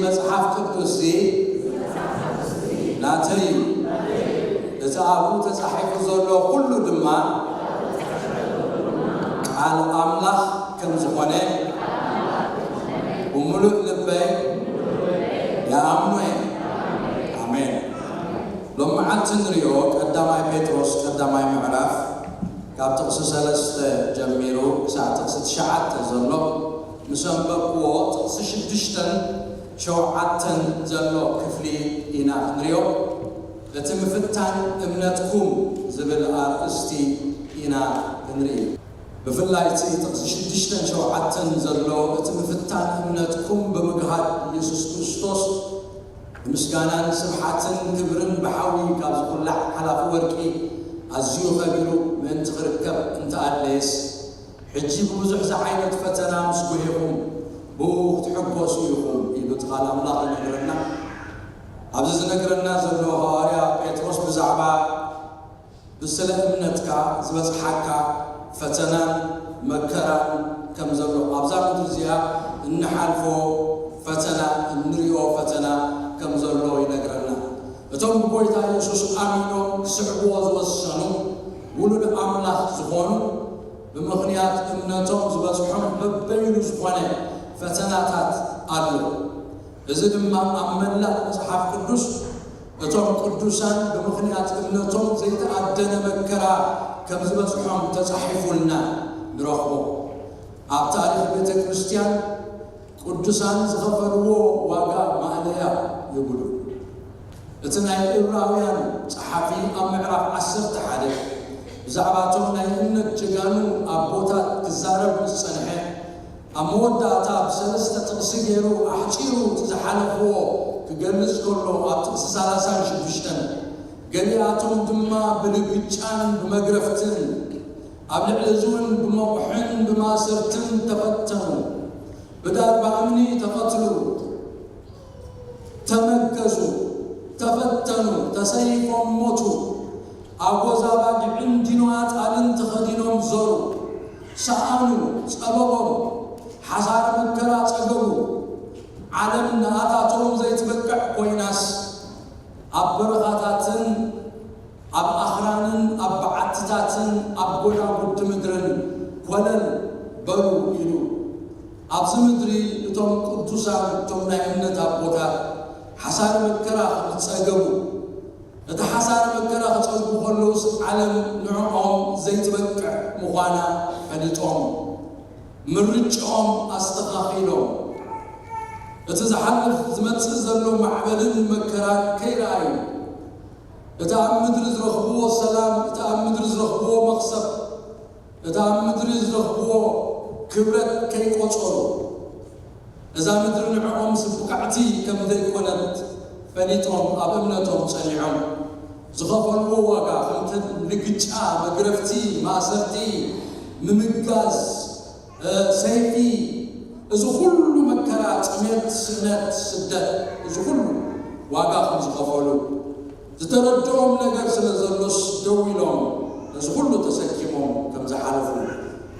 መጽሓፍ ቅዱስሲ ናተይ እዩ፣ እቲ ኣብኡ ተጻሒፉ ዘሎ ኩሉ ድማ ቃል ኣምላኽ ከም ዝኾነ ብምሉእ ልበይ ይኣምኖ እየ። ኣሜን። ሎሚ መዓልቲ ንሪኦ ቀዳማይ ጴጥሮስ ቀዳማይ ምዕራፍ ካብ ጥቕሲ ሰለስተ ጀሚሩ ክሳዕ ጥቕሲ ትሽዓተ ዘሎ ምስ ኣንበብክዎ ጥቕሲ ሽዱሽተን ሸውዓተን ዘሎ ክፍሊ ኢና ክንሪኦ። እቲ ምፍታን እምነትኩም ዝብል ኣርእስቲ ኢና ክንርኢ። ብፍላይ እቲ ጥቕሲ ሽዱሽተን ሸውዓተን ዘሎ እቲ ምፍታን እምነትኩም ብምግሃድ ኢየሱስ ክርስቶስ ንምስጋናን ስብሓትን ክብርን ብሓዊ ካብ ዝኹላዕ ሓላፊ ወርቂ ኣዝዩ ከቢሩ ምእንቲ ክርከብ እንተኣድለየስ፣ ሕጂ ብብዙሕ ዝዓይነት ፈተና ምስ ጉሄኹም ብኡ ክትሕጎሱ ኢኹም ኢሉ እቲ ቃል ኣምላኽ ይነግረና። ኣብዚ ዝነግረና ዘሎ ሃዋርያ ጴጥሮስ ብዛዕባ ብስለ እምነትካ ዝበጽሓካ ፈተናን መከራን ከም ዘሎ፣ ኣብዛ ምድሪ እዚኣ እንሓልፎ ፈተና፣ እንሪኦ ፈተና ከም ዘሎ ይነግረና። እቶም ብጎይታ የሱስ ኣሚኖም ክስዕብዎ ዝወሰኑ ውሉድ ኣምላኽ ዝኾኑ፣ ብምኽንያት እምነቶም ዝበጽሖም በበይኑ ዝኾነ ፈተናታት ኣሎ። እዚ ድማ ኣብ መላእ መጽሓፍ ቅዱስ እቶም ቅዱሳን ብምኽንያት እምነቶም ዘይተኣደነ መከራ ከም ዝበጽሖም ተጻሒፉልና ንረኽቦ። ኣብ ታሪኽ ቤተ ክርስቲያን ቅዱሳን ዝኸፈልዎ ዋጋ ማእለያ የብሉን። እቲ ናይ ዕብራውያን ጸሓፊ ኣብ ምዕራፍ ዓሰርተ ሓደ ብዛዕባ እቶም ናይ እምነት ጀጋኑ ኣቦታት ክዛረብ ምስ ጸንሐ፣ ኣብ መወዳእታ ብሰለስተ ጥቕሲ ገይሩ ኣሕጺሩ እቲ ዝሓለፍዎ ክገልጽ ከሎ፣ ኣብ ጥቕሲ ሰላሳን ሽዱሽተን፣ ገሊኣቶም ድማ ብልግጫን ብመግረፍትን፣ ኣብ ልዕሊ እዚ እውን ብመቑሕን ብማእሰርትን ተፈተኑ፣ ብዳርባ እምኒ ተቐትሉ፣ ተመገዙ፣ ተፈተኑ፣ ተሰይፎም ሞቱ፣ ኣጎዛ ባጊዕን ዲኖ ኣጣልን ተኸዲኖም ዞሩ፣ ሰኣኑ፣ ጸበቦም፣ ሓሳረ መከራ ጸገቡ። ዓለም ንኣታቶም ዘይትበቅዕ ኮይናስ፣ ኣብ በረኻታትን ኣብ ኣኽራንን ኣብ በዓትታትን ኣብ ጎዳጉዲ ምድርን ኮለል በሉ ኢሉ። ኣብዚ ምድሪ እቶም ቅዱሳን፣ እቶም ናይ እምነት ኣቦታት ሓሳረ መከራ ከም ዝጸገቡ፣ እቲ ሓሳረ መከራ ክጸግቡ ከለውስ ዓለም ንዕኦም ዘይትበቅዕ ምዃና ፈሊጦም፣ ምርጭኦም ኣስተኻኺሎም፣ እቲ ዝሓልፍ ዝመጽእ ዘሎ ማዕበልን መከራን ከይረኣዩ፣ እቲ ኣብ ምድሪ ዝረኽብዎ ሰላም፣ እቲ ኣብ ምድሪ ዝረኽብዎ መኽሰብ፣ እቲ ኣብ ምድሪ ዝረኽብዎ ክብረት ከይቆጸሩ፣ እዛ ምድሪ ንዕኦም ስብቃዕቲ ከም ዘይኮነት ፈሊጦም ኣብ እምነቶም ጸኒዖም፣ ዝኸፈልዎ ዋጋ ከምቲ ንግጫ፣ መግረፍቲ፣ ማእሰርቲ፣ ምምጋዝ፣ እ፣ ሰይፊ፣ እዚ ኩሉ መከራ፣ ጥሜት፣ ስእነት፣ ስደት፣ እዚ ኩሉ ዋጋ ከም ዝኸፈሉ ዝተረድኦም ነገር ስለ ዘሎስ ደው ኢሎም ነዚ ኩሉ ተሰኪሞም ከም ዝሓለፉ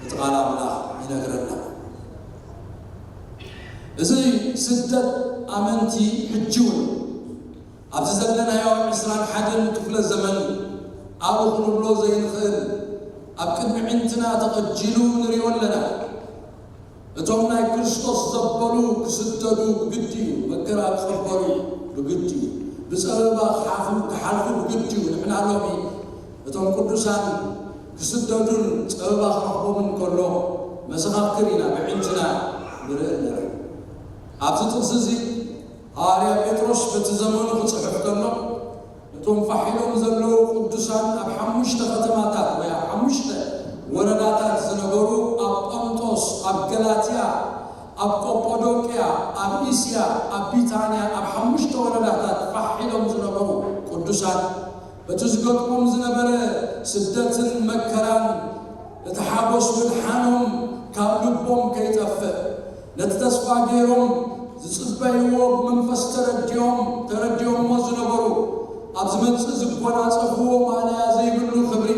እቲ ቃል ኣምላኽ ይነግረና። እዚ ስደት ኣመንቲ ሕጂ እውን ኣብዚ ዘለናዮ ዕስራን ሓደን ክፍለ ዘመን ኣብኡ ክንብሎ ዘይንኽእል ኣብ ቅድሚ ዕንትና ተቐጂሉ ንሪኦ ኣለና። እቶም ናይ ክርስቶስ ዘበሉ ክስደዱ ብግዲ እዩ፣ መከራ ክቕበሉ ብግዲ እዩ፣ ብጸበባ ክሓፉ ክሓልፉ ብግዲ እዩ። ንሕና ሎሚ እቶም ቅዱሳን ክስደዱን ጸበባ ክረኽቦምን ከሎ መሰኻክር ኢና ብዕንትና ንርኢ ኣለና። ኣብዚ ጥቕሲ እዚ ሃዋርያ ጴጥሮስ በቲ ዘመኑ ክጽሕፍ ከሎ፣ እቶም ፋሕ ኢሎም ዘለዉ ቅዱሳን ኣብ ሓሙሽተ ከተማታት ወይ ኣብ ሓሙሽተ ወረዳታት ዝነበሩ፣ ኣብ ጳንጦስ፣ ኣብ ገላትያ፣ ኣብ ቆጶዶቅያ፣ ኣብ እስያ፣ ኣብ ቢታንያ፣ ኣብ ሓሙሽተ ወረዳታት ፋሕ ኢሎም ዝነበሩ ቅዱሳን፣ በቲ ዝገጥሞም ዝነበረ ስደትን መከራን፣ እቲ ሓጎስ ምድሓኖም ካብ ልቦም ከይጠፍእ፣ ነቲ ተስፋ ገይሮም ዝጽበይዎ ብመንፈስ ተረዲኦም፣ ተረዲኦሞ ዝነበሩ፣ ኣብ ዝመጽእ ዝጎናጸፍዎ ማእለያ ዘይብሉ ክብሪ፣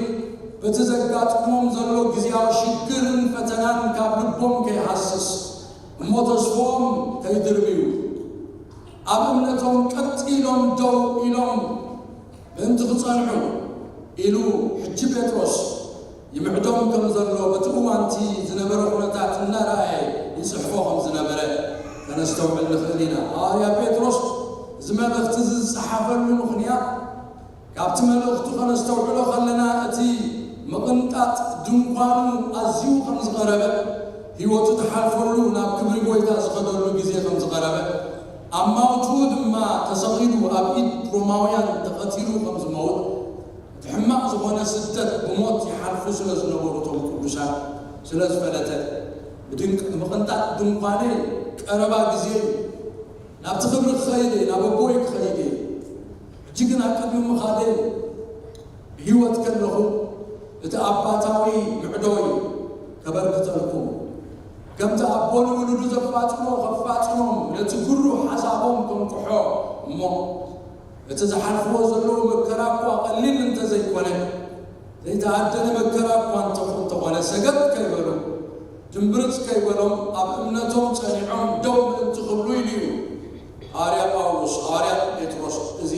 በቲ ዘጋጥሞም ዘሎ ግዝያዊ ሽግርን ፈተናን ካብ ልቦም ከይሃስስ፣ እሞ ተስፎም ከይድርብዩ፣ ኣብ እምነቶም ቀጥ ኢሎም ደው ኢሎም ምእንቲ ክጸንሑ ኢሉ ሕጂ ጴጥሮስ ይምዕዶም ከም ዘሎ በቲ እዋንቲ ዝነበረ ኩነታት እናረኣየ ይጽሕፎ ከም ዝነበረ ከነስተውዕል ንኽእል ኢና። ሃዋርያ ጴጥሮስ እዚ መልእኽቲ እዚ ዝጸሓፈሉ ምኽንያት ካብቲ መልእኽቱ ከነስተውዕሎ ከለና እቲ ምቕንጣጥ ድንኳኑ ኣዝዩ ከም ዝቐረበ፣ ህይወቱ ትሓልፈሉ ናብ ክብሪ ጎይታ ዝኸደሉ ግዜ ከም ዝቐረበ፣ ኣማውትኡ ድማ ተሰቒሉ ኣብ ኢድ ሮማውያን ተቐቲሉ ከም ዝመውት፣ እቲ ሕማቕ ዝኾነ ስደት ብሞት ይሓልፉ ስለ ዝነበሩ እቶም ቅዱሳን ስለ ዝፈለጠ፣ ምድንቅ-፣ ምቕንጣጥ ድንኳነይ ቀረባ ግዜ እዩ። ናብቲ ክብሪ ክኸይድ እየ፣ ናብ ኣቦይ ክኸይድ እየ። ሕጂ ግን ኣብ ቅድሚ ምኻደይ ብህይወት ከለኹ እቲ ኣባታዊ ምዕዶይ ከበርክተልኩም፣ ከምቲ ኣቦ ንውሉዱ ዘፋጥኖ ከፋጥኖም፣ ነቲ ግሩ ሓሳቦም ከንቅሖ እሞ፣ እቲ ዝሓልፍዎ ዘለዉ መከራ እኳ ቀሊል እንተዘይኮነ፣ ዘይተኣደነ መከራ እኳ እንተ-፣ እንተኾነ ሰገጥ ከይበሉ፣ ድምብርጽ ከይበሎም ኣብ እምነቶም ጸኒዖም ደው ምእንቲ ክብሉ ኢሉ እዩ። ሃዋርያ ጳውሎስ፣ ሃዋርያ ጴጥሮስ እዚ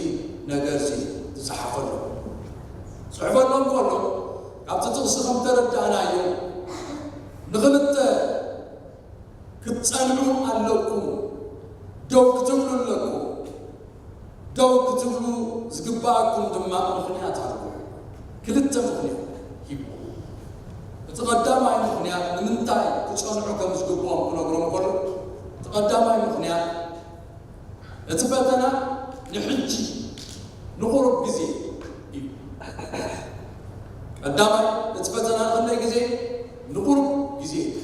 ነገር እዚ ዝጸሓፈሎም። ጽሕፈሎም ከሎ ካብቲ ጥቕሲ ከም ተረዳእናዮ ንኽልተ ክትጸንዑ ኣለኩም፣ ደው ክትብሉ ኣለኩም። ደው ክትብሉ ዝግባኣኩም ድማ ምኽንያት ኣሎ። ክልተ ምኽንያት ሂቡ። እቲ ቀዳማይ ምኽንያት ንምንታይ ክጸንዑ ከም ዝግብኦም ክነግሮም ከሎ፣ እቲ ቀዳማይ ምኽንያት እቲ ፈተና ንሕጂ ንቑሩብ ግዜ እዩ። ቀዳማይ እቲ ፈተና ንኽንደይ ግዜ? ንቑሩብ ግዜ እዩ።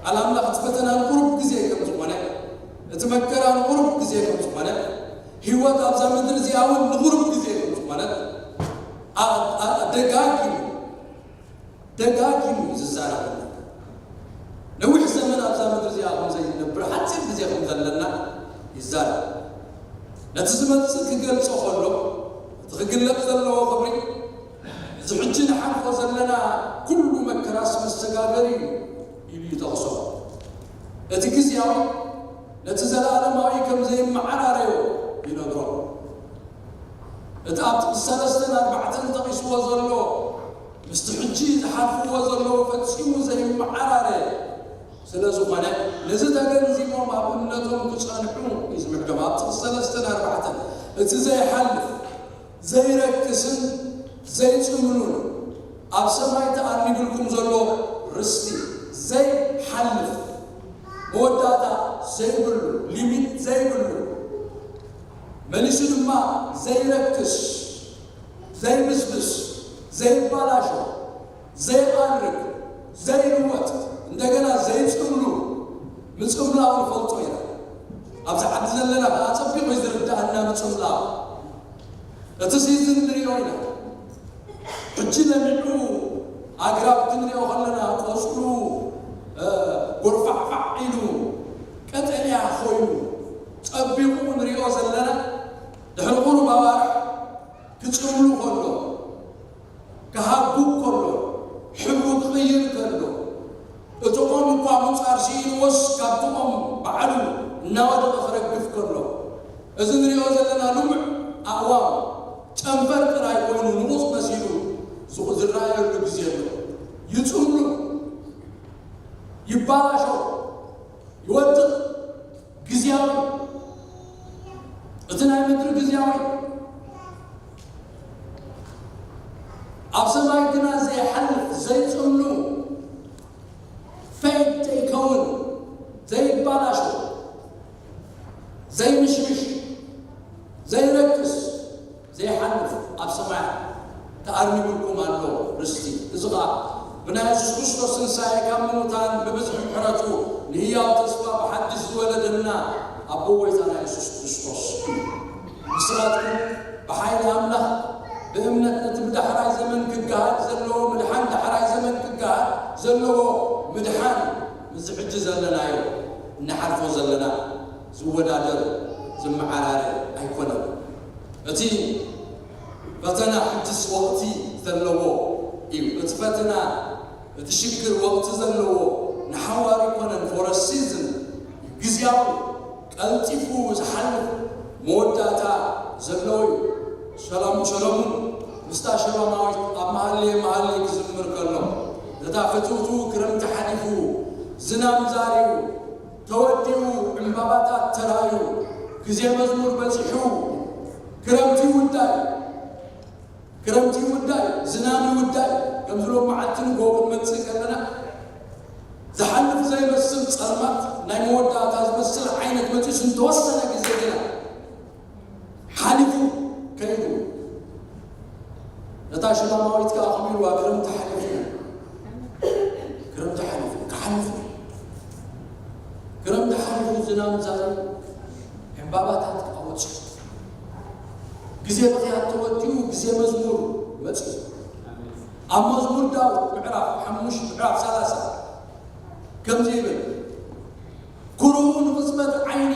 ቃል ኣምላኽ እቲ ፈተና ንቑሩብ ግዜ ከም ዝኾነ፣ እቲ መከራ ንቑሩብ ግዜ ከም ዝኾነ፣ ህይወት ኣብዛ ምድሪ እዚኣ እውን ንቑሩብ ግዜ ከም ዝኾነ ኣ-፣ ኣ-፣ ደጋጊሙ ደጋጊሙ እዩ ዝዛረበና። ነዊሕ ዘመን ኣብዛ ምድሪ እዚኣ ከም ዘይንነብር፣ ሓፂር ግዜ ከም ዘለና ይዛረብ። ነቲ ዝመጽእ ክገልጾ ከሎ፣ እቲ ክግለጽ ዘለዎ ክብሪ፣ እዚ ሕጂ ንሓልፎ ዘለና ኩሉ መከራስ መሰጋገሪ እዩ ኢሉ ይጠቕሶ። እቲ ግዝያዊ ነቲ ዘለኣለማዊ ከም ዘይመዓራረዮ ይነግሮ። እቲ ኣብ ጥቕሲ ሰለስተን ኣርባዕተን ጠቒስዎ ዘሎ፣ ምስቲ ሕጂ ዝሓልፍዎ ዘለዉ ፈጺሙ ዘይመዓራረ ስለ ዝኾነ፣ ነዚ ተገንዚቦም ኣብ እምነቶም ክጸንሑ እዩ ዝምዕዶም። ኣብ ጥቕሲ ሰለስተን ኣርባዕተን፣ እቲ ዘይሓልፍ፣ ዘይረክስን ዘይጽምሉን ኣብ ሰማይ ተኣርኒብልኩም ዘሎ ርስቲ፣ ዘይሓልፍ፣ መወዳእታ ዘይብሉ፣ ሊሚት ዘይብሉ፣ መሊሱ ድማ ዘይረክስ፣ ዘይብስብስ፣ ዘይባላሾ፣ ዘይኣርግ፣ ዘይልወጥ፣ እንደገና ዘይጽምሉ፣ ምጽምላው ንፈልጦ ኢና። ኣብዚ ዓዲ ዘለና ከዓ ኣጸቢቑ እዩ ዝርድኣና ምጽምላው። እቲ ሲዝን ንሪኦ ኢና። ሕጂ ለሚዑ ኣግራብ ክንሪኦ ከለና፣ ቆጽሉ፣ እ፣ ጎርፋዕፋዕ ኢሉ፣ ቀጠልያ ኮይኑ፣ ጸቢቑ ንሪኦ ዘለና፣ ድሕሪ ቁሩብ ኣዋርሕ ክጽምሉ ከሎ፣ ክሃጉ ከሎ፣ ሕብሩ ክቕይር ከሎ፣ እቲ ኦም እኳ ምጻር ስኢንዎስ፣ ካብቲ ኦም ባዕሉ እናወደቐ ክረግፍ ከሎ፣ እዚ ንሪኦ ዘለና ልሙዕ ኣእዋም ጨንፈር ጥራይ ኮይኑ ንቑጽ መሲሉ ዝቑ-፣ ዝረኣየሉ ግዜ ኣሎ። ይጽምሉ፣ ይባላሾ፣ ይወድቕ፣ ግዝያዊ። እቲ ናይ ምድሪ ግዝያዊ። ኣብ ሰማይ ግና ዘይሓልፍ፣ ዘይጽምሉ፣ ፈይድ ዘይከውን፣ ዘይባላሾ፣ ዘይምሽምሽ፣ ዘይረክስ፣ ዘይሓልፍ ኣብ ሰማያት ተኣርኒቡልኩም ኣሎ ርስቲ። እዚ ኸኣ ብናይ የሱስ ክርስቶስ ትንሳኤ ካብ ምዉታን ብብዝሒ ምሕረቱ ንህያው ተስፋ ብሓድሽ ዝወለደና ኣብ ጎይታና የሱስ ክርስቶስ እዩ። ንስኻትኩም ብሓይሊ ኣምላኽ ብእምነት ነቲ ብዳሕራይ ዘመን ክገሃድ ዘለዎ ምድሓን፣ ዳሕራይ ዘመን ክገሃድ ዘለዎ ምድሓን፣ ምስዚ ሕጂ ዘለናዮ፣ እንሓልፎ ዘለና ዝወዳደር፣ ዝመዓራረ ኣይኮነን። እቲ ፈተና ሕጅስ ወቕቲ ዘለዎ እዩ። እቲ ፈተና፣ እቲ ሽግር ወቕቲ ዘለዎ፣ ንሓዋር ኣይኮነን፣ for a season፣ ግዝያዊ። ቀልጢፉ ዝሓልፍ መወዳእታ ዘለዎ እዩ። ሰላሙ ሰለሙን ምስታ ሸላማዊት ኣብ መሃሌ መሃሌ ክዝምር ከሎ፣ ነታ ፍትውትው ክረምቲ ሓሊፉ፣ ዝናም ዛሪቡ፣ ተወዲኡ፣ ዕምባባታት ተራእዩ፣ ግዜ መዝሙር በጺሑ፣ ክረምቲ ይውዳእ እዩ። ክረምቲ ይውዳእ እዩ፣ ዝናም ይውዳእ እዩ። ከምዚ ሎም መዓልቲ ንጎ ክንመጽእ ከለና፣ ዝሓልፍ ዘይመስል ጸልማት፣ ናይ መወዳእታ ዝመስል ዓይነት መጺኡ፣ ንተወሰነ ግዜ ግና ሓሊፉ ከይዱ። ነታ ሽላማዊት ከኣ ከምኡ ኢልዋ፣ ክረምቲ ሓሊፉ፣ ክረምቲ ሓሊፉ፣ ክሓልፍ እዩ። ክረምቲ ሓሊፉ፣ ዝናም ዛሪቡ፣ ዕምባባታት ከኣ ወጺኡ፣ ግዜ ብኽያት ተወዲኡ፣ ግዜ መዝሙር መጺኡ። ኣብ መዝሙር ዳዊት ምዕራፍ ሓሙሽተ፣ ምዕራፍ ሰላሳ ከምዚ ይብል፣ "ኩርኡ ንቕጽበት ዓይኒ፣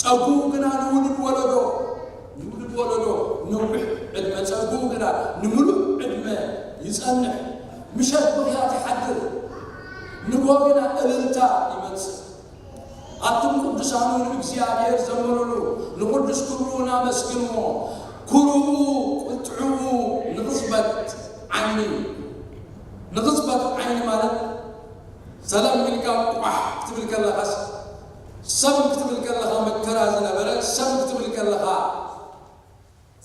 ጸጉኡ ግና ንውሉድ ወለዶ፣ ንውሉድ ወለዶ ነዊሕ ዕድመ፣ ጸጉኡ ግና ንምሉእ ዕድመ ይጸንሕ። ምሸት ብኽያት ይሓድር፣ ንግሆ ግና እልልታ ይመጽእ። ኣቱም ቅዱሳኑ ንእግዚኣብሔር ዘምሩሉ፣ ንቕዱስ ክብሩ ናመስግንዎ። ኩርኡ ቁጥዕኡ ንቕጽበት ዓይኒ እዩ።" ንቕጽበት ዓይኒ ማለት፣ ሰላም ኢልካ ቋሕ ክትብል ከለኻስ፣ ሰም ክትብል ከለኻ መከራ ዝነበረ፣ ሰም ክትብል ከለኻ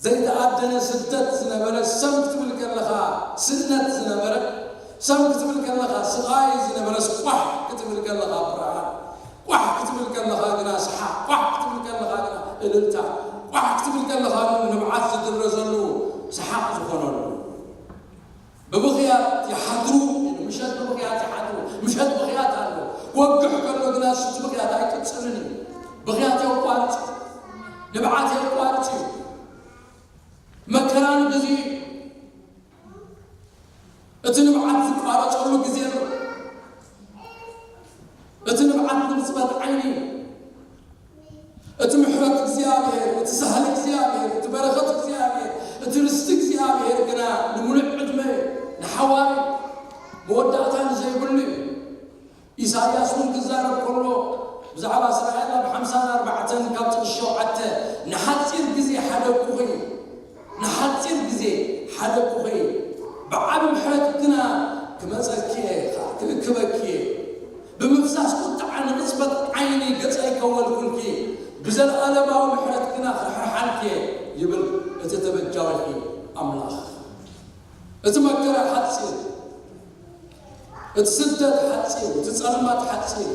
ዘይተኣደነ ስደት ዝነበረ፣ ሰም ክትብል ከለኻ ስእነት ዝነበረ፣ ሰም ክትብል ከለኻ ስቓይ ዝነበረስ፣ ቋሕ ክትብል ከለኻ ብርሃን፣ ቋሕ ክትብል ከለኻ ግና ሰሓቕ፣ ቋሕ ክትብል ከለኻ ግና እልልታ፣ ቋሕ ክትብል ከለኻ ንብዓት ዝድረዘሉ፣ ሰሓቕ ዝኾነሉ። ብብኽያት ይሓድሩ፣ ምሸት ብብኽያት ይሓድሩ፣ ምሸት ብኽያት ኣሎ። ክወግሕ ከሎ ግና እቲ ብኽያት ኣይቅጽልን እዩ። ብኽያት የቋርጽ እዩ። ንብዓት የቋርጽ እዩ። መከራን ግዜ እዩ። እቲ ንብዓት ዝቋረጸሉ ግዜ ኣሎ። እቲ ንብዓት ንቕጽበት ዓይኒ እዩ። እቲ ምሕረት እግዚኣብሔር፣ እቲ ሳህል እግዚኣብሔር፣ እቲ በረኸት እግዚኣብሔር፣ እቲ ርስቲ እግዚኣብሔር ግና ንምሉእ ዕድመ እዩ፣ ንሓዋሪ መወዳእታ ንዘይብሉ እዩ። ኢሳይያስ እውን ክዛረብ ከሎ ብዛዕባ እስራኤል ኣብ ሓምሳን ኣርባዕተን ካብ ጥቕሲ ሸውዓተ፣ "ንሓጺር ግዜ ሓደግኩኺ፣ ንሓጺር ግዜ ሓደግኩኺ፣ ብዓቢ ምሕረት ግና ክመጸኪ እየ፣ ክእክበኪ እየ። ብምፍሳስ ቁጥዓ ንቕጽበት ዓይኒ ገጸይ ከወልኩልኪ፣ ብዘለኣለማዊ ምሕረት ግና ክርሕርሓልኪ እየ" ይብል እቲ ተበጃዊኺ ኣምላኽ። እቲ መከራ ሓጺር፣ እቲ ስደት ሓጺር፣ እቲ ጸልማት ሓጺር፣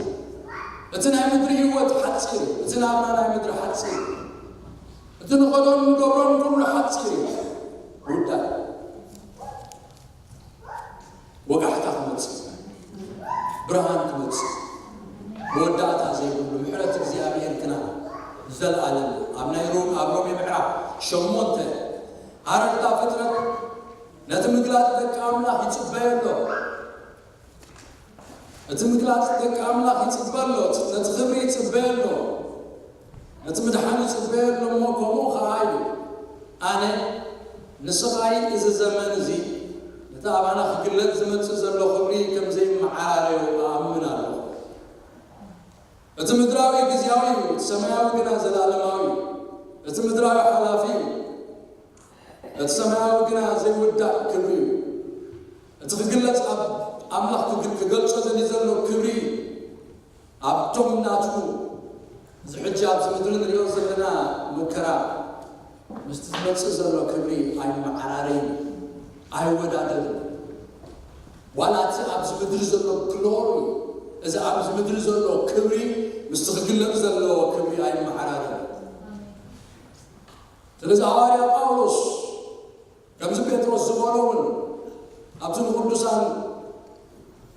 እቲ ናይ ምድሪ ህይወት ሓጺር፣ እቲ ናብራ ናይ ምድሪ ሓጺር፣ እቲ ንኸዶን ንገብሮን ኩሉ ሓጺር እዩ። ውዳእ። ወጋሕታ ክመጽእ፣ ብርሃን ክመጽእ፣ መወዳእታ ዘይብሉ ምሕረት እግዚኣብሔር ግና ንዘለኣለም። ኣብ ናይ ሮም-፣ ኣብ ሮሜ ምዕራፍ ሸሞንተ፣ ኣረዳ ፍጥረት ነቲ ምግላጽ ደቂ ኣምላኽ ይጽበዮ ኣሎ። እቲ ምግላጽ ደቂ ኣምላኽ ይጽበ ኣሎ፣ ነቲ ክብሪ ይጽበዮ ኣሎ፣ ነቲ ምድሓን ይጽበዮ ኣሎ። እሞ ከምኡ ኸኣ እዩ። ኣነ ንስቓይ እዚ ዘመን እዚ፣ ነቲ ኣባና ክግለጽ ዝመጽእ ዘሎ ክብሪ ከም ዘይመዓራረዮ እኣምን ኣለኹ። እቲ ምድራዊ ግዝያዊ እዩ፣ እቲ ሰማያዊ ግና ዘለኣለማዊ እዩ። እቲ ምድራዊ ሓላፊ እዩ፣ እቲ ሰማያዊ ግና ዘይውዳእ ክብሪ እዩ። እቲ ክግለጽ ኣብ ኣምላኽ ክግ-፣ ክገልጾ ዘሊ ዘሎ ክብሪ ኣብቶም ናቱ፣ እዚ ሕጂ ኣብዚ ምድሪ ንሪኦ ዘለና መከራ ምስቲ ዝመጽእ ዘሎ ክብሪ ኣይመዓራረይን፣ ኣይወዳደርን። ዋላ እቲ ኣብዚ ምድሪ ዘሎ ግሎሪ፣ እዚ ኣብዚ ምድሪ ዘሎ ክብሪ ምስቲ ክግለጽ ዘለዎ ክብሪ ኣይመዓራረይን። ስለዚ ሃዋርያ ጳውሎስ ከምዚ ጴጥሮስ ዝበሎ እውን ኣብቲ ንቅዱሳን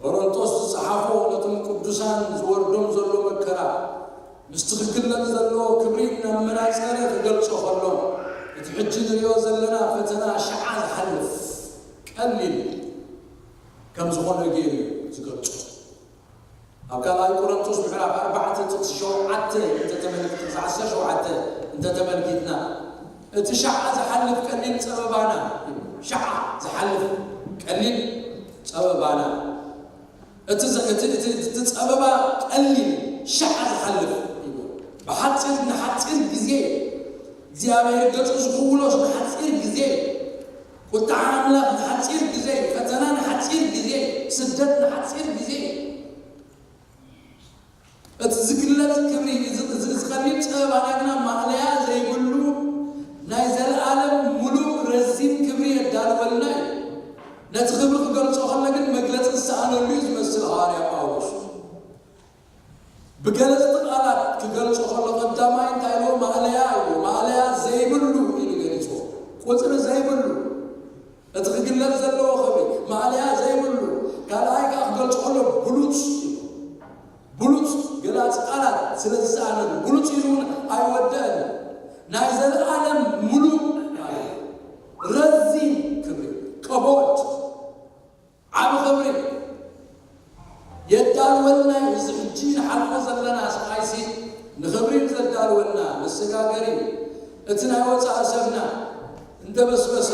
ቆሮንቶስ ዝጸሓፎ፣ ነቶም ቅዱሳን ዝወርዶም ዘሎ መከራ ምስቲ ክግለጽ ዘለዎ ክብሪ እናመናጸረ ክገልጾ ከሎ፣ እቲ ሕጂ ንሪኦ ዘለና ፈተና ሸዓ ዝሓልፍ ቀሊል ከም ዝኾነ ገይሩ እዩ ዝገልጾ። ኣብ ካልኣይ ቆሮንቶስ ምዕራፍ ኣርባዕተ ጥቕሲ ሸውዓተ እንተተመልክ-፣ ጥቕሲ ዓሰርተ ሸውዓተ እንተተመልኪትና፣ እቲ ሸዓ ዝሓልፍ ቀሊል ጸበባና፣ ሸዓ ዝሓልፍ ቀሊል ጸበባና፣ እቲ ዘ-፣ እቲ፣ እቲ፣ እቲ ጸበባ ቀሊል፣ ሻዕ ዝሓልፍ እዩ። ብሓፂር ንሓፂር ግዜ እግዚኣብሔር ገፁ ዝኽውሎስ ንሓፂር ግዜ፣ ቁጣዓ ኣምላኽ ንሓፂር ግዜ፣ ፈተና ንሓፂር ግዜ፣ ስደት ንሓፂር ግዜ። እቲ ዝግለጽ ክብሪ እዚ እዚ እዚ ቀሊል ጸበባና ግና ማእለያ ዘይብሉ ናይ ዘለኣለም ምሉእ ረዚን ክብሪ የዳልወልና እዩ። ነቲ ክብሪ ክገልጾ ከሎ ግን መግለጺ ዝሰኣነሉ እዩ ዝመስል ሃዋርያ ጳውሎስ። ብገለጽቲ ቃላት ክገልጾ ከሎ ቀዳማይ እንታይ ኢልዎ? ማእለያ ኢልዎ። ማእለያ ዘይብሉ ኢሉ ገሊጽዎ። ቁጽሪ ዘይብሉ እቲ ክግለጽ ዘለዎ ክብሪ ማእለያ ዘይብሉ፣ ካልኣይ ከኣ ክገልጾ ከሎ ብሉጽ ኢሉ። ብሉጽ ገላጺ ቃላት ስለ ዝሰኣነሉ ብሉጽ ኢሉ እውን ኣይወደአን። ናይ ዘለኣለም ምሉእ ማለት እዩ። ረዚን ክብሪ፣ ከቦድ፣ ዓቢ ክብሪ የዳልወልና እዩ። እዚ ሕጂ ንሓልፎ ዘለና ስቓይሲ ንኽብሪ እዩ ዘዳልወና። መሰጋገሪ እዩ። እቲ ናይ ወጻኢ ሰብና እንተበስበሰ፣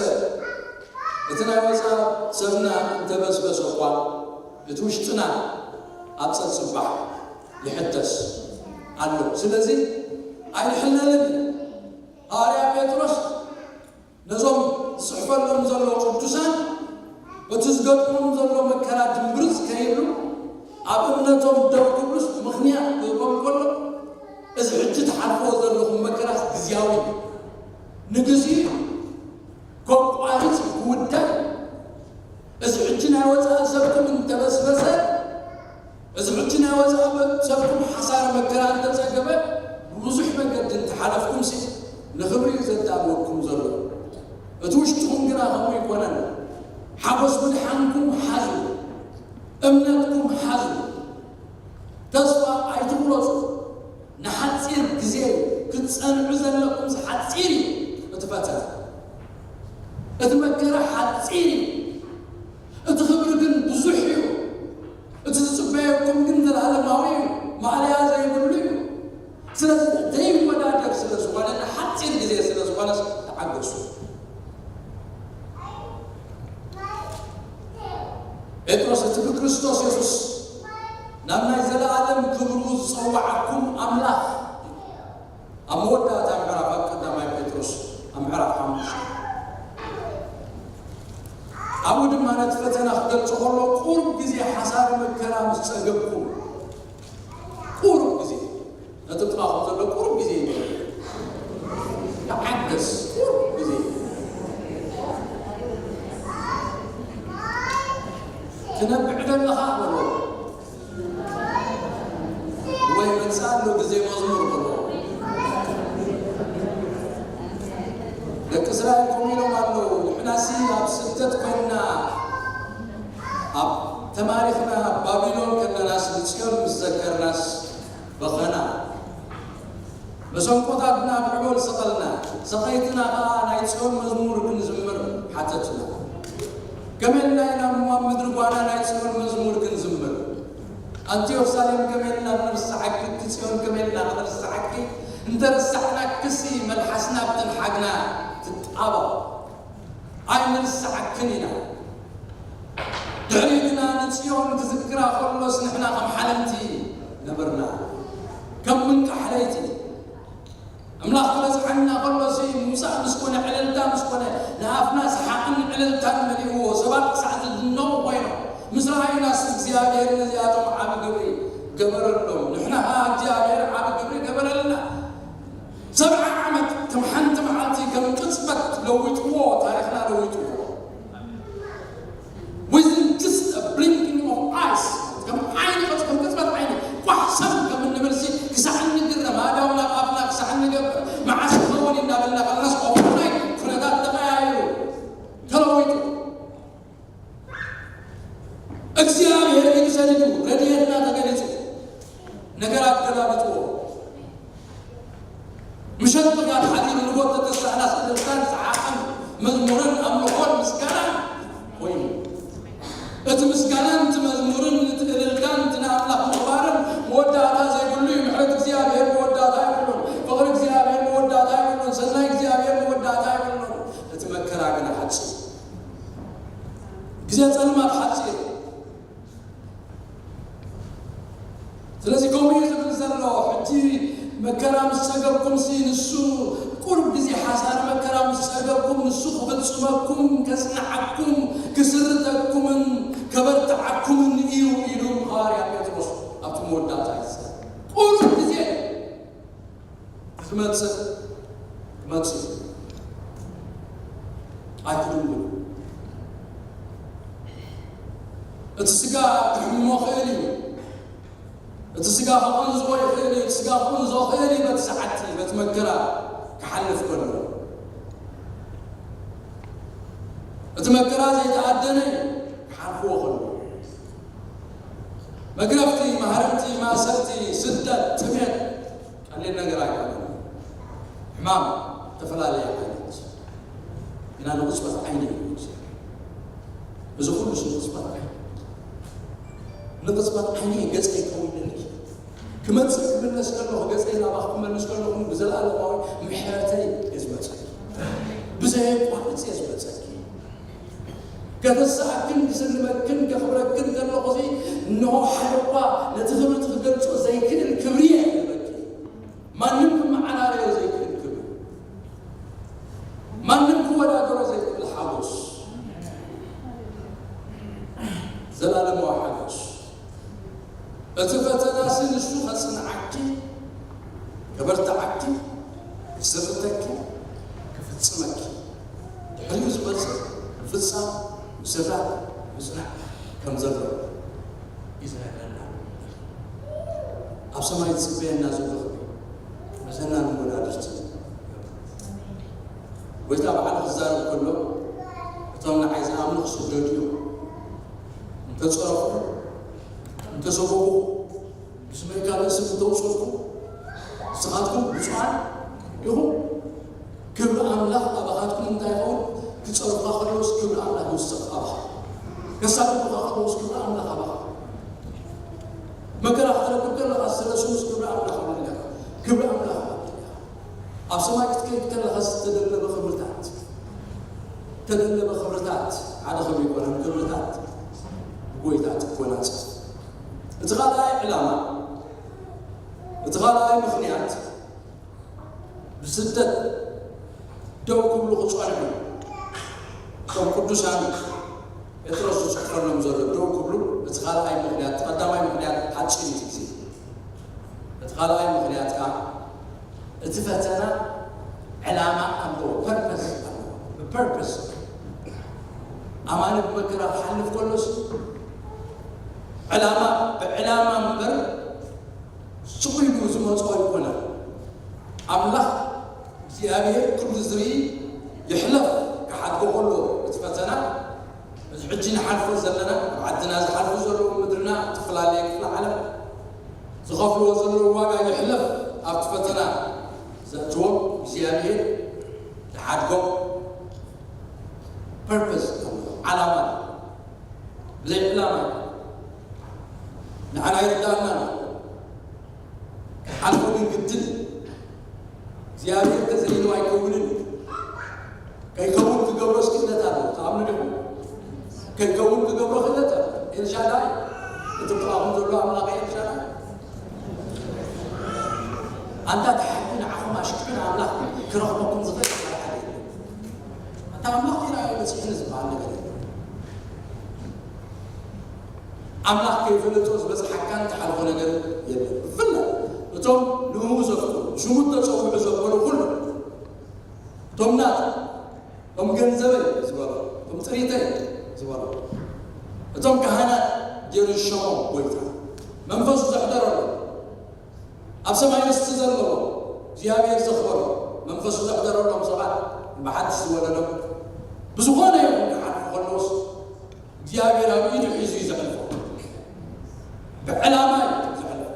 እቲ ናይ ወጻኢ ሰብና እንተበስበሰ እኳ፣ እቲ ውሽጥና ኣብ ጸጽባሕ ይሕተስ ኣሎ። ስለዚ ኣይንሕለልን። ሃዋርያ ጴጥሮስ ነዞም ዝጽሕፈሎም ዘሎ ቅዱሳን፣ በቲ ዝገጥሞም ዘሎ መከራ ድንብርጽ ከይብሉ፣ ኣብ እምነቶም ደው ክብሉስ ምኽንያት ክህቦም ከሎ፣ እዚ ሕጂ ትሓልፍዎ ዘለኹም መከራስ ግዝያዊ እዩ። ንግዜኡ እዩ። ከቋርጽ እዩ፣ ክውዳእ እዩ። እዚ ሕጂ ናይ ወጻኢ ሰብኩም እንተበስበሰ፣ እዚ ሕጂ ናይ ወጻኢ ሰብኩም ሓሳረ መከራ እንተጸገበ፣ ብብዙሕ መገዲ እንተሓለፍኩምሲ፣ ንኽብሪ እዩ ዘዳልወኩም ዘሎ። እቲ ውሽጥኹም ግና ከምኡ ኣይኮነን። ሓጎስ ምድሓንኩም ሓዙ፣ እምነትኩም ሓዙ፣ ተስፋ ኣይትቑረጹ። ንሓጺር ግዜ እዩ። ክትጸንዑ ዘለኩምስ ሓጺር እዩ እቲ ፈተና። እቲ መከራ ሓጺር እዩ። እቲ ክብሪ ግን ብዙሕ እዩ። እቲ ዝጽበየኩም ግን ዘላለማዊ እዩ። ማእለያ ዘይብሉ እዩ። ስለዚ ዘይወዳደር ስለ ዝኾነ፣ ንሓጺር ግዜ ስለ ዝኾነስ ተዓገሱ። ጴጥሮስ፣ እቲ ብክርስቶስ የሱስ ናብ ናይ ዘለኣለም ክብሩ ዝጸውዓኩም ኣምላኽ፣ ኣብ መወዳእታ ምዕራፍ፣ ኣብ ቀዳማይ ጴጥሮስ ኣብ ምዕራፍ ሓሙሽተ፣ ኣብኡ ድማ ነቲ ፈተና ክገልጾ ከሎ፣ ቁሩብ ግዜ ሓሳረ መከራ ምስ ጸገብኩም፣ ቁሩብ ግዜ፣ ነቲ ጥቓኹም ዘሎ ቁሩብ ግዜ እዩ። ተዓገስ፣ ቁሩብ ግዜ። ትነብዕ ዘለኻ በሎ። ወይ መጽእ ኣሎ ግዜ መዝሙር በሎ። ደቂ እስራኤል ከምኡ ኢሎም ኣለዉ። ንሕናሲ ኣብ ስደት ኮይንና፣ ኣብ ተማሪኽና፣ ኣብ ባቢሎን ከለናስ፣ ንጽዮን ምስ ዘከርናስ በኸና። መሰንቆታትና ኣብ ዕቦል ሰቐልና፣ ሰቐይትና ኸኣ ናይ ጽዮን መዝሙር ክንዝምር ሓተቱና። ከመይ ኢልና ኢና እሞ ኣብ ምድሪ ጓና ናይ ጽዮን መዝሙር ክንዝምር? ኣንቲ የሩሳሌም፣ ከመይ ኢልና ክንርስዓኪ፣ እቲ ጽዮን፣ ከመይ ኢልና ክንርስዓኪ? እንተ ረሳዕናክሲ፣ መልሓስና ብትንሓግና ትጣበቕ። ኣይንርስዓክን ኢና። ድሕሪኡ ግና ንጽዮን ክዝክራ ከሎስ ንሕና ከም ሓለምቲ ነበርና፣ ከም ምንቃሕ ለይቲ። ኣምላኽ ክበጽሓና ከሎሲ ምውጻእ ምስ ኮነ፣ ዕልልታ ምስ ኮነ፣ ንኣፍና ሰሓቕን ዕልልታን መሊእዎ፣ ሰባት ክሳዕ ዝድነቑ ኮይኖም ምስ ረኣዩናስ እግዚኣብሔር ነዚኣቶም ዓቢ ግብሪ ገበረሎም። ንሕና ኸኣ እግዚኣብሔር ዓቢ ግብሪ ገበረልና። ሰብዓ ዓመት ከም ሓንቲ መዓልቲ፣ ከም ቅጽበት ለዊጥዎ፣ ታሪኽና ለዊጥዎ። Within just a blinking of eyes፣ ከም ዓይኒ ቅጽ-፣ ከም ቅጽበት ዓይኒ ቋሕ ሰም ከም እንብልሲ ክሳዕ እንግረም፣ ኣእዳውና ኣብ ኣፍና ክሳዕ እንገብር፣ መዓስ ይኸውን እናበልና ከለናስ፣ ኦቨርናይት ኩነታት ተቐያይሩ፣ ተለዊጡ። እግዚኣብሔር ኢዱ ሰዲዱ፣ ረድኤትና ተገሊጹ፣ ነገራት ገላቢጥዎ። ምሸት ብጋት ሓዲሩ ንጎት ተተሳእናስ እልልታን ሰሓቕን መዝሙርን ኣምልኾን ምስጋናን ኮይኑ። እቲ ምስጋናን እቲ መዝሙርን እቲ እልልታን እቲ ንኣምላኽ ምኽባርን መወዳእታ ዘይብሉ እዩ። ምሕረት እግዚኣብሔር መወዳእታ የብሉን። ፍቕሪ እግዚኣብሔር መወዳእታ የብሉን። ሰናይ እግዚኣብሔር መወዳእታ የብሉን። እቲ መከራ ግና ሓጺር። ግዜ ጸልማት ሓጺር። ስለዚ ከምኡ እዩ ዝብል ዘሎ። ክስበኩም፣ ከጽንዓኩም፣ ክስርተኩምን ከበርትዓኩምን እዩ ኢሉ ሃዋርያ ጴጥሮስ ኣብቲ መወዳእታ ይዛረብ። ቁሩብ ግዜ ክመጽእ ክመጽእ ኣይትድንግሉ። እቲ ስጋ ክሕምሞ ክእል እዩ። እቲ ስጋ ክቕንዝቦ ይኽእል እዩ። እቲ ስጋ ክቕንዞ ክእል እዩ። በቲ ሰዓቲ በቲ መከራ ክሓልፍ ከሎ እቲ መከራ ዘይተኣደነ እዩ ክሓልፍዎ ከሎ። መግረፍቲ፣ ማህረምቲ፣ ማእሰርቲ፣ ስደት፣ ጥሜት ቀሊል ነገር ኣይኮነን። ሕማም ዝተፈላለየ ዓይነት ግና ንቕጽበት ዓይኒ እዩ እግዚኣብሔር። እዚ ኩሉ ንቕጽበት ዓይኒ ንቕጽበት ዓይኒ ገጸይ ከውለልኪ ክመጽእ ክምለስ ከለኹ ገጸይ ናባኽ ክመልስ ከለኹ ብዘለኣለማዊ ምሕረተይ እየ ዝመጽእ። ብዘየቋርጽ እየ ዝመጸኪ። ከተስኣክን ክስልመክን ከኽብረክን ከለኹ እዚ እነሆ ሓደ እኳ ነቲ ክብሪ ክገልጾ ዘይክእል ክብሪ እየ ክብረኪ። ማንም ክመዓራረዮ ዘይክእል ክብሪ፣ ማንም ክወዳደሮ ዘይክእል ሓጎስ፣ ዘላለማዊ ሓጎስ። እቲ ፈተናሲ ንሱ ከጽንዓኪ፣ ከበርትዓኪ፣ ክስርተኪ፣ ክፍጽመኪ፣ ድሕሪኡ ዝመጽእ ፍጻም ምስራዕ ምጽናዕ ከም ዘሎ እዩ ዝነግረና። ኣብ ሰማይ ዝጽበየና ዘሎ ክብሪ ምስና ንወዳድርቲ። ጎይታ ባዕሉ ክዛረብ ከሎ እቶም ንዓይ ዝኣምኑ ክስደዱ እዮም። እንተጸረፉ፣ እንተሰጎጉ፣ ብስመይ ካልእ ስም እንተውሰድኩ፣ ንስኻትኩም ብፁዓን ኢኹም። ክብሪ ኣምላኽ ኣባኻትኩም እንታይ ይኸውን? ክጸርፉኻ ከለውስ ክብሪ ኣምላኽ ይውሰኽ ኣባኻ። ከሳድዱኻ ከለውስ ክብሪ ኣምላኽ ኣባኻ። መከራ ክትረክብ ከለኻ ዝሰለስሉስ ክብሪ ኣምላኽ ኣባኻ። ክብሪ ኣምላኽ ኣባኻ። ኣብ ሰማይ ክትከይድ ከለኻ ዝተደለበ ክብርታት፣ ተደለበ ክብርታት፣ ሓደ ክብሪ ይኮነን ክብርታት ብጎይታ ትጎናጸፍ። እቲ ካልኣይ ዕላማ፣ እቲ ካልኣይ ምኽንያት ብስደት ደው ክብሉ ክጸንሑ እቶም ቅዱሳን ጴጥሮስ ዝጽሕፈሎም ዘሎ ደው ክብሉ እቲ ካልኣይ ምኽንያት፣ እቲ ቀዳማይ ምኽንያት ሓጺር እዩ ግዜ። እቲ ካልኣይ ምኽንያት ከኣ እቲ ፈተና ዕላማ ኣለዎ፣ ፐርፐስ ኣለዎ። ብፐርፐስ ኣማኒ ብመከራ ክሓልፍ ከሎስ ዕላማ ብዕላማ እምበር ስቕ ኢሉ ዝመጾ ኣይኮነን። ኣምላኽ እግዚኣብሔር ኩሉ ዝርኢ ይሕለፍ ክሓድጎ ከሎ እቲ ፈተና እዚ ሕጂ ንሓልፎ ዘለና ኣብ ዓድና ዝሓልፉ ዘለዉ ምድርና እትፈላለየ ክፍለ ዓለም ዝኸፍልዎ ዘለዉ ዋጋ ይሕለፍ ኣብቲ ፈተና ዘእትዎም እግዚኣብሔር ዝሓድጎም ፐርፐስ ኣለዎ፣ ዓላማ ኣለዎ። ብዘይ ዕላማ ንዓና ይርዳእና ኣሎ። ክሓልፎ ግን ግድን እዩ። እግዚኣብሔር ተዘይሉ ኣይከውንን እዩ። ከይከውን ክገብሮስ ክእለት ኣሎ። ትኣምኑ ዲኹም? ከይከውን ክገብሮ ክእለት ኣሎ። ኤልሻዳይ፣ እቲ ጥቓኹም ዘሎ ኣምላኽ ኤልሻዳይ። ኣንታ ተሓቱ ንዓኹም ኣሽክሕን ኣምላኽ ክረኽበኩም ዝኽእል ሓደ ሓደ የለን። ኣንታ ኣምላኽ ዲና በፂሕኒ ዝበሃል ነገር የለን። ኣምላኽ ከይፈለጦ ዝበፅሓካን ትሓልፎ ነገር የለን። ብፍላይ እቶም ንእኡ ዘፍቅሩ፣ ሽሙ ተፀውዑ ዘበሉ ኩሉ፣ እቶም ናት፣ እቶም ገንዘበይ ዝበሉ፣ እቶም ጥሪተይ ዝበሉ፣ እቶም ካህናት ገይሩ ዝሸሞም ጎይታ፣ መንፈሱ ዘሕደረሉ፣ ኣብ ሰማይ ርስቲ ዘለዎ፣ እግዚኣብሔር ዘኽበሮ፣ መንፈሱ ዘሕደረሎም ሰባት፣ ብሓድሽ ዝወለዶም፣ ብዝኾነ ይኹን ክሓልፉ ከለውስ፣ እግዚኣብሔር ኣብ ኢዱ ሒዙ እዩ ዘሕልፎ። ብዕላማ እዩ ዘሕልፎ።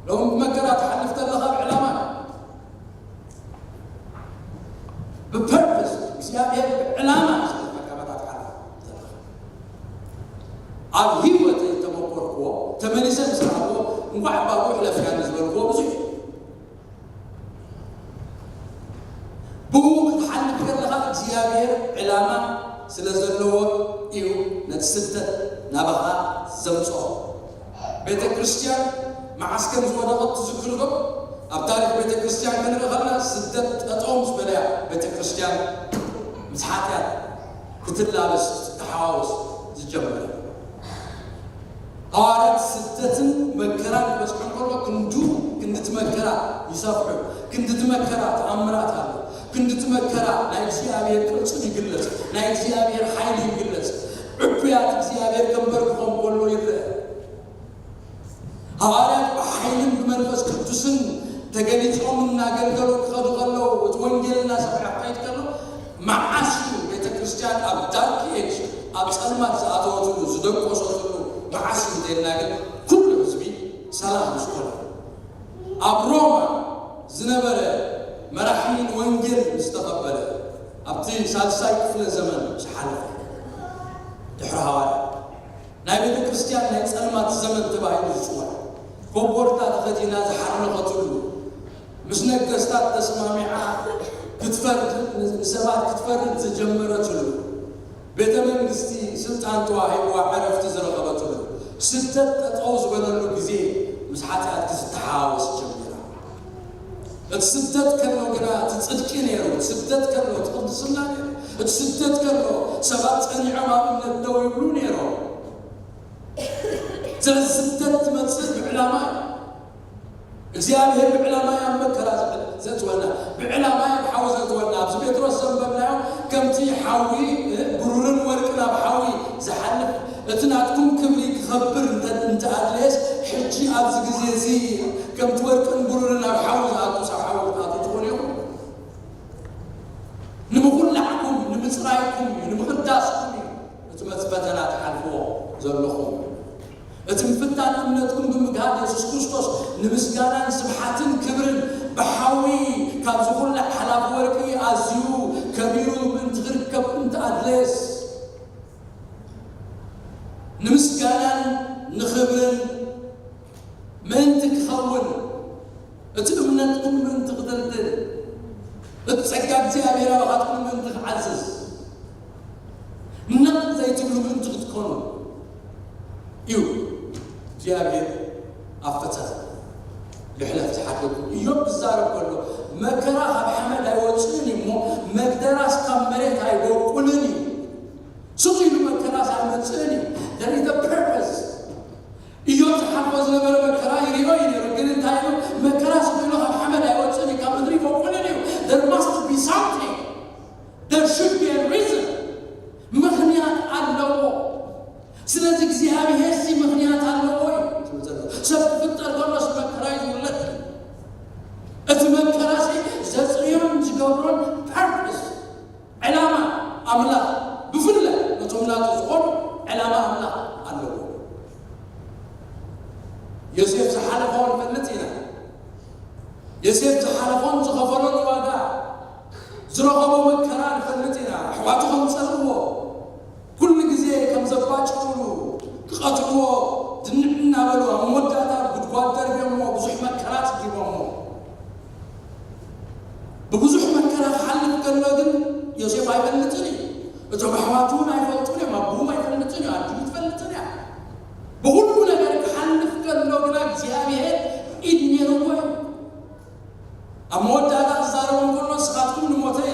ሎም ብመከራ ትሓልፍ ተለኻ ብዕላማ እዩ። ብፐርፐስ እግዚኣብሔር ብዕላማ እዩ ዘሕልፈካ መከራ ትሓልፍ ተለኻ። ኣብ ህይወት ተመኮርክዎ፣ ተመሊሰ ምስ ረኣኽዎ፣ እንኳዕ ባብኡ ሕለፍካኒ ዝበልክዎ ብዙሕ እዩ። ብኡ ክትሓልፍ ከለኻ እግዚኣብሔር ዕላማ ስለ ዘለዎ እዩ ነቲ ስደት ናባኻ ዘምፅኦ። ቤተ ክርስቲያን መዓስ ከም ዝወደቐት ትዝክሩ ዶ? ኣብ ታሪክ ቤተ ክርስቲያን ክንርኢ ከለና ስደት ጠጠው ምስ በለያ ቤተ ክርስቲያን ምስ ሓጢኣት ክትላበስ ክትተሓዋወስ ዝጀመረ። ሃዋርያት ስደትን መከራን ክበፅሖም ከሎ ክንዱ ክንድቲ መከራ ይሰፍሑ። ክንድቲ መከራ ተኣምራት ኣሎ። ክንድቲ መከራ ናይ እግዚኣብሔር ቅርፅን ይግለፅ፣ ናይ እግዚኣብሔር ሓይሊ ይግለፅ። ዕቡያት እግዚኣብሔር ከንበርክኾም ከሎ ይረአ። ሃዋርያት ብሓይልን ብመንፈስ ቅዱስን ተገሊጾም እናገልገሉ ክኸዱ ከለዉ፣ እቲ ወንጌል እናሰፍሐ ክኸይድ ከሎ፣ መዓስ እዩ ቤተ ክርስቲያን ኣብ ዳርክ ኤጅ፣ ኣብ ጸልማት ዝኣተወትሉ ዝደቆሰትሉ መዓስ እዩ እንተይልና ግን፣ ኩሉ ህዝቢ ሰላም ምስ ኮነ፣ ኣብ ሮማ ዝነበረ መራሒ ንወንጌል ምስ ተቐበለ፣ ኣብቲ ሳልሳይ ክፍለ ዘመን ምስ ሓለፈ፣ ድሕሪ ሃዋርያ ናይ ቤተ ክርስቲያን ናይ ጸልማት ዘመን ተባሂሉ ዝጽዋዕ፣ ኮቦርታ ተኸዲና ዝሓርነኸትሉ፣ ምስ ነገስታት ተስማሚዓ ክትፈርድ፣ ንሰባት ክትፈርድ ዝጀመረትሉ፣ ቤተ መንግስቲ ስልጣን ተዋሂብዋ ዕረፍቲ ዝረኸበትሉ፣ ስደት ጠጠው ዝበለሉ ግዜ ምስ ሓጢኣት ክትተሓዋወስ ጀሚራ። እቲ ስደት ከሎ ግና እቲ ጽድቂ ነይሩ፣ እቲ ስደት ከሎ እቲ ቅድስና ነይሩ፣ እቲ ስደት ከሎ ሰባት ጸኒዖም ኣብ እምነት ደው ይብሉ ነይሮም። ስለዚ ስደት ትመጽእ ብዕላማ እዩ። እግዚኣብሔር ብዕላማ እዩ ኣብ መከራ ዘ-፣ ዘእትወና፣ ብዕላማ እዩ ኣብ ሓዊ ዘእትወና። ኣብዚ ጴጥሮስ ዘንበብናዮ ከምቲ ሓዊ፣ እ፣ ብሩርን ወርቅን ኣብ ሓዊ ዝሓልፍ፣ እቲ ናትኩም ክብሪ ክኸብር እንተ-፣ እንተኣድለየስ፣ ሕጂ ኣብዚ ግዜ እዚ ከምቲ ወርቅን ብሩርን ኣብ ሓዊ ዝኣቱ፣ ኣብ ሓዊ ክትኣትዉ ትኾኑ ኢኹም። ንምኹላዕኩም፣ ንምጽራይኩም እዩ፣ ንምኽዳስኩም እዩ እቲ መ-፣ ፈተና ትሓልፍዎ ዘለኹም። እቲ ምፍታን እምነትኩም ብምግሃድ የሱስ ክርስቶስ ንምስጋናን ስብሓትን ክብርን ብሓዊ ካብ ዝኹላዕ ሓላፊ ወርቂ ኣዝዩ ከቢሩ ምእንቲ ክርከብ እንተኣድለየስ፣ ንምስጋናን ንኽብርን ምእንቲ ክኸውን፣ እቲ እምነትኩም ምእንቲ ክድልድል፣ እቲ ጸጋ እግዚኣብሔር ኣባኻትኩም ምእንቲ ክዓዝዝ፣ ነቕ ዘይትብሉ ምእንቲ ክትኮኑ እዩ እግዚኣብሔር ኣብ ፈተና ይሕለፍ ዝሓደኩም። ኢዮብ ክዛረብ ከሎ፣ "መከራ ካብ ሓመድ ኣይወጽእን እዩ እሞ፣ መግደራስ ካብ መሬት ኣይበቁልን እዩ። ስቕ ኢሉ መከራስ ኣይመጽእን እዩ። There is a purpose." ኢዮብ ዝሓልፎ ዝነበረ መከራ ይሪኦ እዩ ነይሩ። ግን እንታይ ኢሉ? መከራ ስቕ ኢሉ ካብ ሓመድ ኣይወጽእን እዩ፣ ካብ ምድሪ ይበቁልን እዩ። There must be something. There should be a reason. ምኽንያት ኣለዎ። ስለዚ እግዚኣብሔር ሲ ምኽንያት ኣለዎ እዩ ዝብል ዘሎ። ሰብ ክፍጠር ከሎስ መከራ እዩ ዝውለድ። እቲ መከራ ሲ ዘጽርዮን ዝገብሮን ፐርፐስ፣ ዕላማ ኣምላኽ፣ ብፍላይ ነቶም ናቱ ዝኾኑ ዕላማ ኣምላኽ ኣለዎ። ዮሴፍ ዝሓለፎ ንፈልጥ ኢና። ዮሴፍ ዝሓለፎን ዝኸፈሎን ዋጋ፣ ዝረኸቦ መከራ ንፈልጥ ኢና። ኣሕዋቱ ከም ጸልእዎ፣ ኩሉ ግዜ ከም ዘባጭውሉ፣ ክቐትልዎ ድንዕ እናበሉ፣ ኣብ መወዳእታ ጉድጓድ ደርብዮሞ፣ ብዙሕ መከራ ጽጊቦሞ። ብብዙሕ መከራ ክሓልፍ ከሎ ግን ዮሴፍ ኣይፈልጥን እዩ። እቶም ኣሕዋቱ እውን ኣይፈልጡን እዮም። ኣቦኡ እውን ኣይፈልጥን እዩ። ኣዲኡ ትፈልጥን እያ። ብኹሉ ነገር ክሓልፍ ከሎ ግና እግዚኣብሔር ኢድ ነይርዎ እዩ። ኣብ መወዳእታ ክዛረቦም ከሎ፣ "ንስኻትኩም ንሞተይ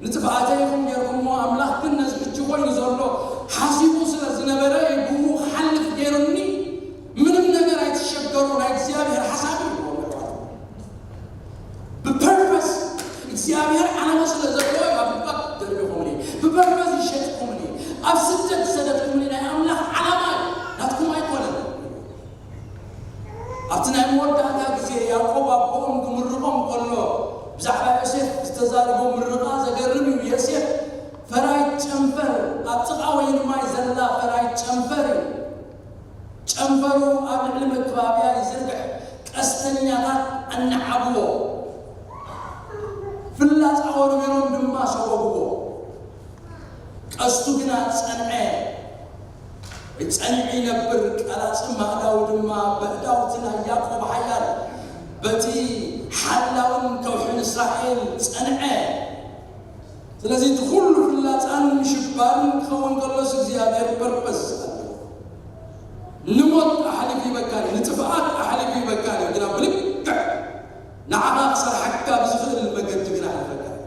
ንጥፍኣተይ ኢኹም ነይርኩሞ፣ ኣምላኽ ግን ነዚ ሕጂ ኮይኑ ዘሎ ሓሲቡ ስለ ዝነበረ እዩ ብኡ ክሓልፍ ገይሩኒ። ምንም ነገር ኣይትሸገሩ፣ ናይ እግዚኣብሔር ሓሳብ እዩ" ይብልዎም ነይሩ። ብፐርፐስ እግዚኣብሔር ዓላማ ስለ ዘለዎ እዩ ኣብ ጉድጓድ ደርቢኹምኒ፣ ብፐርፐስ ይሸጥኩምኒ፣ ኣብ ስደት ዝሰደድኩምኒ ናይ ኣምላኽ ዓላማ እዩ፣ ናትኩም ኣይኮነን። ኣብቲ ናይ መወዳእታ ግዜ ያዕቆብ ኣቦኦም ክምርቖም ከሎ ብዛዕባ ዮሴፍ ዝተዛረቦ ምርቓ ዘገርም እዩ። ዮሴፍ ፈራይት ጨንፈር፣ ኣብ ጥቓ ወይኒ ማይ ዘላ ፈራይት ጨንፈር እዩ። ጨንፈሩ ኣብ ልዕሊ መከባብያ ይዝርግሕ፣ ቀስተኛታት ኣነዓብዎ፣ ፍላጻ ወርዊሮም ድማ ሰጎግዎ። ቀስቱ ግና ጸንዐ፣ ወይ ጸኒዑ ይነብር። ቀላጽም ኣእዳዉ ድማ በእዳውቲ ናይ ያዕቆብ ሓያል፣ በቲ ሓላውን ከውሒ ንእስራኤል ጸንዐ። ስለዚ እቲ ኩሉ ፍላጻን ምሽባርን ክኸውን ከሎስ እግዚኣብሔር ፐርፐስ ኣለዎ። ንሞት ኣሕሊፉ ይበካ እዩ፣ ንጥፍኣት ኣሕሊፉ ይበካ እዩ። ግና ብልክዕ ንዓኻ ክሰርሓካ ብዝኽእል መገዲ ግና ኣሕልፈካ እዩ።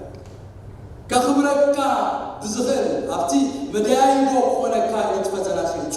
ከኽብረካ ብዝኽእል ኣብቲ መደያይቦ ክኾነካ ኢሉ እቲ ፈተና ሲምጹ።